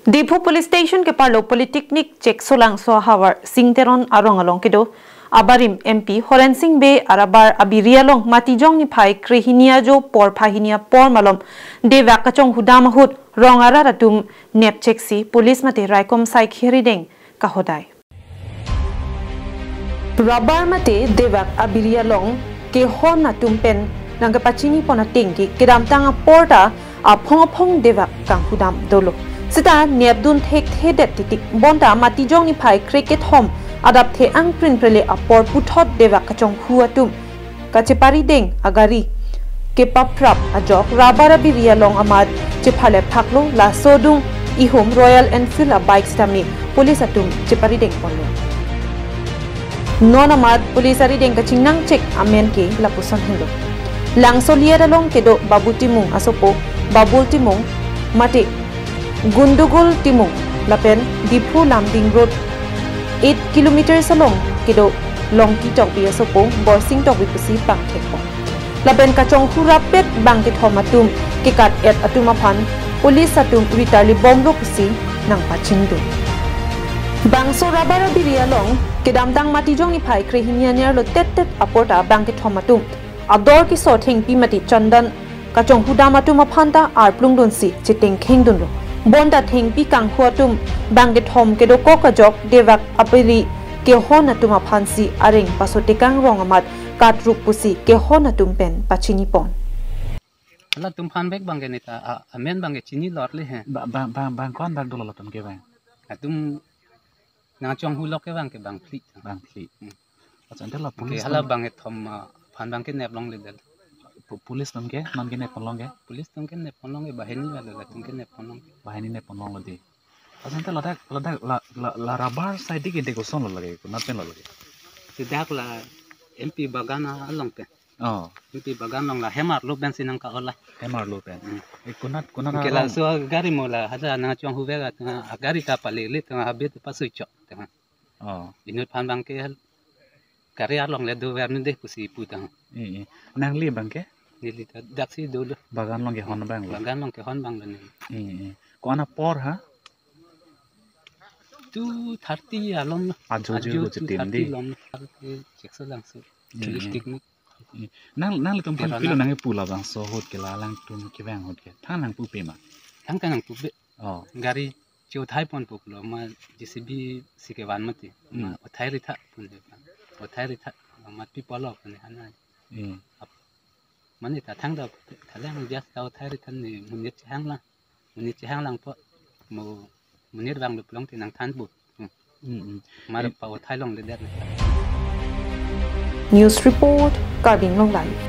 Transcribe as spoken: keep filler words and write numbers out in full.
Diphu Police Station keparlo Polytechnic Cheksolangso ahavar Singteron arong along kedo abarim M P Horen Sing Bey arabar abiri along Matijong niphai krehini ajo porphahini apor malom devak kachonghudam ahut rong arat atum nepcheksi police mate raikom saikhi arideng kahodai. Rubber mate devak abiri along kehon atum pen nangkepachini pon ateng ke kedamtang apor ta aphong aphong devak kanghudam dolo. Seta nepdun thekthedet titik bonta Matijong niphai krekethom adap the-ang prinprele apor puthot devak kachonghu atum kacheparideng agari kepaprap ajok rubber abiri along amat chepharle phaklo, laso adung ihum Royal Enfield abike sitame police atum cheparideng ponlo. Non amat police arideng kachingnangchek amen ke lapuson henlo. Langso liat along kedo Babu Timung asopo, Babul Timung mate Gundugul Timung lapen Diphu Lumding Road eight kilometers along kedo Longki Tokbi asopo Borsing Tokbi pusi pangthekpo. Lapen kachonghu rapet bangkethom atum kekat-et atum aphan police atum ritarli bomlo pusi nangpachingdun. Bangso rubber abiri along kedamtang Matijong niphai krehini anir lo tettet apor ta bangkethom atum ador keso thengpi mate chandan kachonghudam atum aphan ta arplungdunsi chetengkhengdunlo. Bonta thengpi kanghu atum bangkethom kedokok ajok devak abiri kehon atum aphansi areng pasotekang rong amat katrup pusi kehon atum pen pachini pon. Latum aphan bek bangke neta a, amen bangke chini lor le he. Ba, ba, ba, bang ko-an bak dolo latum ke bang? Latum nangchonghulok ke bangke bang phli. Bang phli. Hmm. Accha, ante la ke police hala atum bangkethom, ah, aphan bangke neplongle del. Pu-, police atum ke, non ke nepponlong ke? Police atum ke nepponlong ke, banghini la del, latum ke nepponlong. Banghini nepponlonglo dei. Accha, ante ladak, ladak, la, la, la rubber side ke dei kosonlo lake, konat penlo lake? Sidak la M P bagan along pen. Oh. M P bagan along la hem arlo pensi nangka-ol la. Hem arlo pen. Hmm. Eh, konat, konat ke arong? Laso gari mo la, hala nangchonghuvek, ah, gari ta palele, ta habit pasui chok, ta. Oh. Inut aphan bangke hal gari along le dover nu dei pusi pu ta. Eh, eh. Nangli bangke? Neli ta daksi dolo. Bagan along kehon abang lo? Bagan along kehon abang lo neli. Eh, eh. Ko-an apor ha? Two thirty along lo. Ajo ajo, ajo ko two thirty chitim dei. Along lo. Ke Cheksolangso. Eh, eh. District ni. Eh. Nang, nanglitum aphan pilo nang ipu labangso ahut ke la alangtum kevang ahut ke. Thang nangpupe ma? Thang ta nangpupe. Oh. Gari che-uthai ponpo pulo ma J C B si kevan mati. Ma, hmm, uthai ritha ponle. Uthai ritha ma pi polo pon hana. Hmm. Ap-, mane ta thangta thalang just ta uthai ritha ne monit chehanglang. Monit chehanglangpo. Mo monit vanglo pulote nangthanpo. Hmm. Hmm, hmm. Mar pa uthai longledet. News report, Karbi Anglong Live.